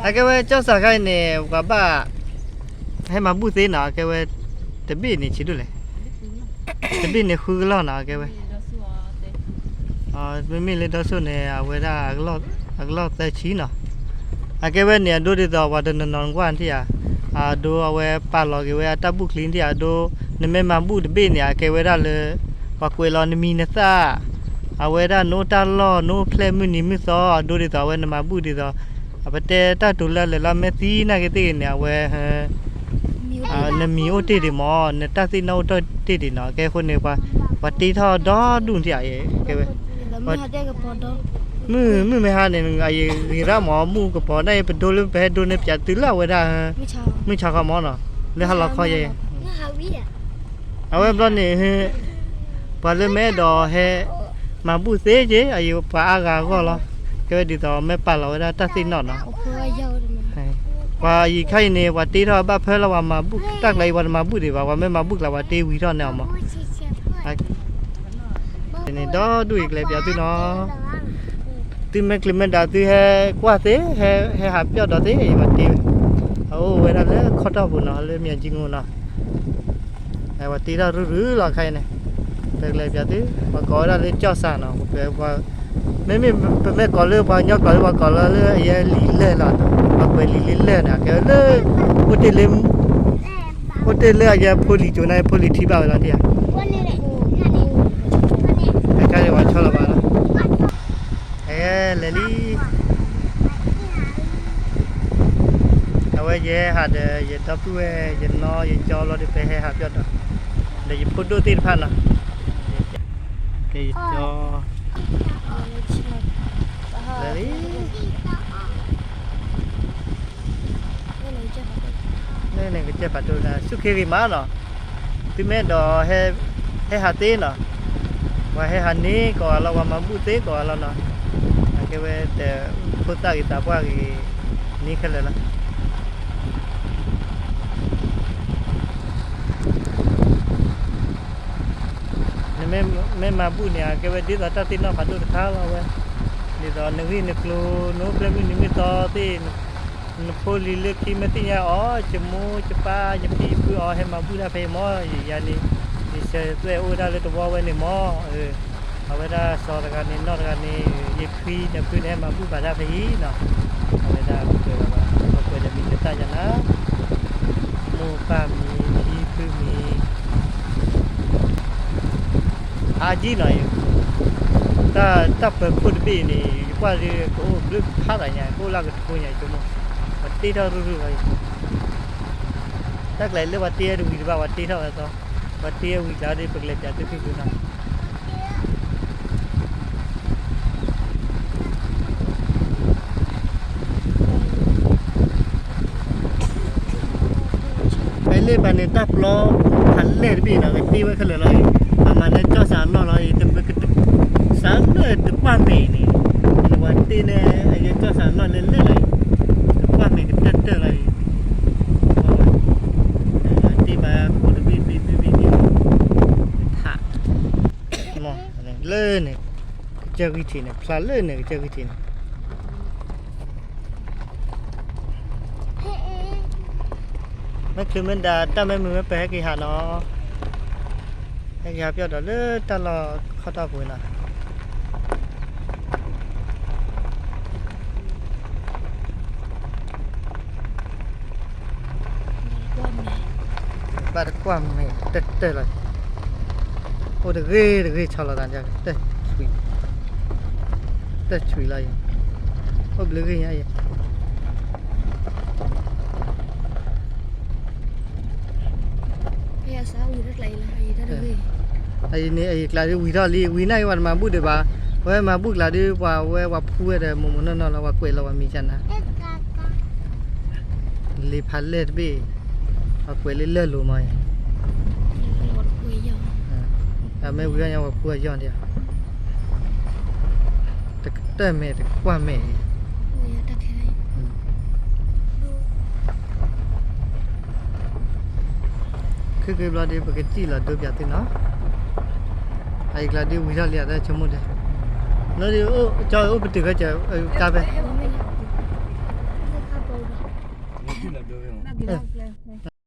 အကဲဝဲကၠီၣ်စၢ်ခါအံၤန့ၣ် ပှၤဘၣ် ဟဲမၤဘူၣ်သ့နီၤ အကဲဝဲ တဘ့ၣ်န့ၣ်ဆံးဒိၣ်လဲၣ်, တဘ့ၣ်န့ၣ်ဃုကလီၢ်နီၤ အကဲဝဲ မ့မ့ၢ်လၢဒီဆိၣ်န့ၣ် အဝဲဒၣ် အကလီၢ်သၢဆံနီၤ, အကဲဝဲန့ၣ် အဒိဒ်သိးပှၤတနီၤနီၤကွၢ်ထံၣ်ဧါ, အဒိအဝဲပာ်လီၤက့ၤဝဲအတၢ်ဘူၣ်ချံထံၣ်ဧါ, အဒိ နမ့ၢ်မၤဘူၣ်တဘ့ၣ်န့ၣ် အကဲဝဲဒၣ်လၢ ပှၤကွဲးလီၤနမံၤနသၣ် အဝဲဒၣ်နအိၣ်တၢ်လီၢ် နအိၣ်ဖျဲၣ်မုၢ်နံၤမုၢ်သီ အဒိဒ်သိးအဝဲနမၤဘူၣ်ဒ်သိး အပတဲတၢ်တိၤလၢအလဲၤလီၤမဲာ်သံနာ်က့သ့ၣ်ဂ့ၤန့ၣ် အဝဲ နမံၤအိၣ်တ့ၢ်ဒံးမး နတၢ်သ့ၣ်နီၣ်အိၣ်တ့ၢ်ဒံးနီၤ အကဲအဃိန့ၣ် ပှၤတ့ထီၣ်ဒီဒူၣ်ထံၣ်ဧါ ကဲဝဲ မုၢ်မ့ၢ်ဟါန့ၣ် အယဂ့ၤရၣ်မး မုၢ်ကပီၤဒၣ်အံၤ ပဒိလၢပဟဲဒိန့ၢ်ပၠးတုၤလၢအဝဲဒၣ် မုၢ်ဆါခီမးနီၤ လၢဟါလီၤခီယဲ အဝဲဘျီန့ၣ် ပှၤလၢမ့ၢ်အဲၣ်ဒိးဟဲ မၤဘူၣ်သ့က့ၤ အယပှၤအါဂၤအဂီၢ်လီၤ ကဲဝဲဒ်သိးမ့ၢ်ပာ်လီၤဝဲဒၣ် တၢ်သ့ၣ်နီၣ်နီၤ ပှၤအံၤခါအံၤန့ၣ် ပှၤတ့ထီၣ်ဘၣ်ဖၢလီၤ ပှၤမၤဘူၣ်တၢ်ကျါအံၤ ပှၤတမၤဘူၣ်ဒံးဘၣ် ပှၤမ့ၢ်မၤဘူၣ်ကျါ ပှၤတ့ဝံၤထီၣ်န့ၣ်အီၤမး န့ၣ်ဒီဒူၣ်အံၤ ကလဲၤပၠးသုနီၤ သုမ့ၢ်ချုးမ့ၢ်ဒၣ်သုဟဲကွၢ်သ့ ဟဲဟးပၠီၣ်ဒီးသ့ ပှၤတ့ဝဲ အအိၣ်ဝဲဒၣ်လၢခီၣ်တီၢ်ပူၤနီၤ လၢမၠဲၣ်ကၠံငိနီၤ ပှၤတ့ထီၣ်ရုၢ်ရုၢ်လီၤခါအံၤန့ၣ် ပကလဲၤပၠးသု ပှၤကိးဝဲဒၣ်လၢကၠီၣ်စၢ်နီၤ ပ မ့မ့ၢ်ပမ့ၢ်ကိးလၢပှၤကညီကျိာ်လၢ ပှၤကိးလၢလၢအယဲလံာ်လၢၢ်လီၤ ပှၤကွဲးလံာ်လၢလၢၢ်န့ၣ် ကဲဝဲလၢ အိၣ်တ့ၢ်လၢ အိၣ်တ့ၢ်လၢအယဲဖိလံၤကၠိၤန့ၣ် ဖိလံၤထံဘၣ်ဝဲလီၤဒ်ဧါ အခါန့ၣ်ပှၤဆီလီၤဘၣ်လီၤ ဟဲလဲၤလံ အဝဲယဟဲဟးဒီး ယဒီပုၢ်ဝဲၢ် ယနီၢ် ယကၠီလီၤဒီး ပဟဲဟးပၠီၣ်ဒီး ဒီးယဖိဒိၣ်သ့ၣ်တဖၣ်နီၤ ကဲယကၠီ လဲၤလံ လၢန့ၣ်ကစၢၢ်ဖးဒိၣ် ဆူၣ်ခ့ဂ့ၤမးနီၤ သုမ့ၢ်အဲၣ်ဒိး ဟဲဟးသ့နီၤ ပှၤဟဲဟးန့ၢ်ကိးဂၤလီၤ ပှၤမၤဘူၣ်သ့ကိးဂၤလီၤနီၤ အကဲဝဲတဖိသၣ်ဂ့ၤသးပှၢ်ဂ့ၤ န့ၢ်ခဲလၢာ်လီၤ နမ့ၢ်မၤဘူၣ်န့ၣ် အကဲဝဲဒ်သိးတၢ်သ့ၣ်နီၣ်ဖးဒိၣ်တခါလီၤဝဲ ဒ်သိးနဂ့ၢ်နကျိၤ နအိၣ်ဖျဲၣ်မုၢ်နံၤမုၢ်သီသ့ၣ် နဖိလံၤလၢခံမ့ၢ်သ့ၣ်ညါအီၤ ယမိၢ်ယပၢ်ယဖံယဖုအီၤ ဟဲမၤဘူၣ်တၢ်ဖဲအံၤမး ယၤန့ၣ် ယဆၢသွဲၣ်အိၣ်ဝဲဒၣ်လၢတဝီဝဲန့ၣ်မး အဝဲဒၣ်စီၤတဂၤန့ၣ် နီၢ်တဂၤန့ၣ် ယဖံနဖုန့ၣ် ဟဲမၤဘူၣ်ဘၣ်တၢ်ဖဲအံၤနီၤ အဝဲဒၣ်ပကွဲးလီၤဘၣ် ပကွဲးဒီးမံၤလၢတၢ်ယၤနၤ မိၢ်ပၢ်မံၤ ဖံဖုမံၤ အါကံနီၤ တၢ်ပၢၤခိၣ်တဘ့ၣ်အံၤန့ၣ် ယကွၢ်ဒ်ကအိၣ်ဘျုးဖးသးညါ ကအိၣ်လၢကထိညါ ယဆိကမိၣ် ပှၤတ့ထီၣ်ရုၢ်ရုၢ်လီၤအံၤ တၢ်ကျါအံၤလၢပှၤတ့ဝဲတဝံၤတဘၣ် ပှၤတ့ထီၣ်ဝဲသီ ပှၤတ့ဝံၤကျါဒီး ပကလဲၤပၠးသုဖံဖုနီၤ ဖဲလၢဘၣ်န့ၣ် တၢ်ပျီဖးလဲၢ်တဘ့ၣ်နီၤ ကတ့ဝဲခဲလၢာ်လီၤအံၤ အမၤန့ၢ်ကၠီၣ်စၢ်အလီၢ်လီၤအံၤ တမ့ၢ်ကတ စၢ်လၢတကွၢ်မဲာ်အံၤန့ၣ် ပှၤတ့န့ၢ်အယဲကၠီၣ်စၢ်အလီၢ်လၢလၢာ်လီၤအံၤ တကွၢ်မဲာ်ကတၢၢ်တၢၢ်လီၤအံၤ တ့ဘၣ်ခိၣ်တဘ့ၣ်ဘ့ၣ်ဘ့ၣ်ဘ့ၣ်န့ၣ် ထး လၢန့ၣ် ကစၢၢ်ဂံၢ်ထံးန့ၣ် ဖျါလၢန့ၣ် ကစၢၢ်ဂံၢ်ထံးန့ၣ် မ့ၢ်ချုးမ့ၢ်ဒၣ် တၢ်မ့ၢ်မုာ်မ့ၢ်ပှဲၤ ဟဲက့ၤဟးနီၤ ဟဲက့ၤဟးပၠီၣ်ဒီးလၢတၢ်လီၢ်ခီၣ်ထီၣ်ပူၤနီၤ ဘၣ်တကွၢ်မဲာ်တၢၢ်တၢၢ်လီၤ အိၣ်တဂ့ၤတဂ့ၤ ဆီလီၤသး တၢ်ဆွံ တၢ်ဆွံလီၤအံၤ အိၣ်ဘျုးဂ့ၤညါအံၤ အံၤန့ၣ် အံၤကျါဒ်ဝံၤထီၣ်လံ ဝံၤနာ်က့ၤပှၤတမၤဘူၣ်ဒံးဘၣ် ပဝဲမၤဘူၣ်ကျါဒ် ပှၤဝဲပှၤဖှူဝဲဒီး မိၢ်မိၢ်နီၢ်နီၢ်လီၤ ပှၤကွဲးလီၤပှၤမံၤကနၤ လံာ်ဖးလဲၢ်တဘ့ၣ် ပှၤကွဲးလၢလၢၢ်လိၤမးအံၤ အမ့ၢ်ဝံၤထီၣ်ညါ ပှၤဖှူအယီၢ်ဒံး တကတၢၢ်မဲာ်တကွၢ်မဲာ်အံၤ ခုက့ၤဘျီဒ် ပကစံၣ်လီၤဒိပၠးသုနီၤ အအံၤကျါဒ်ဝံၤထီၣ်လံ အတၢ်ဆိကမိၣ်ဒ် လီၤဒ် ကၠီအိၣ်ပတုာ်ဖဲကၢ်ဖဲ မ့ၢ် ဘၣ်က့ၤလီၤကျဲ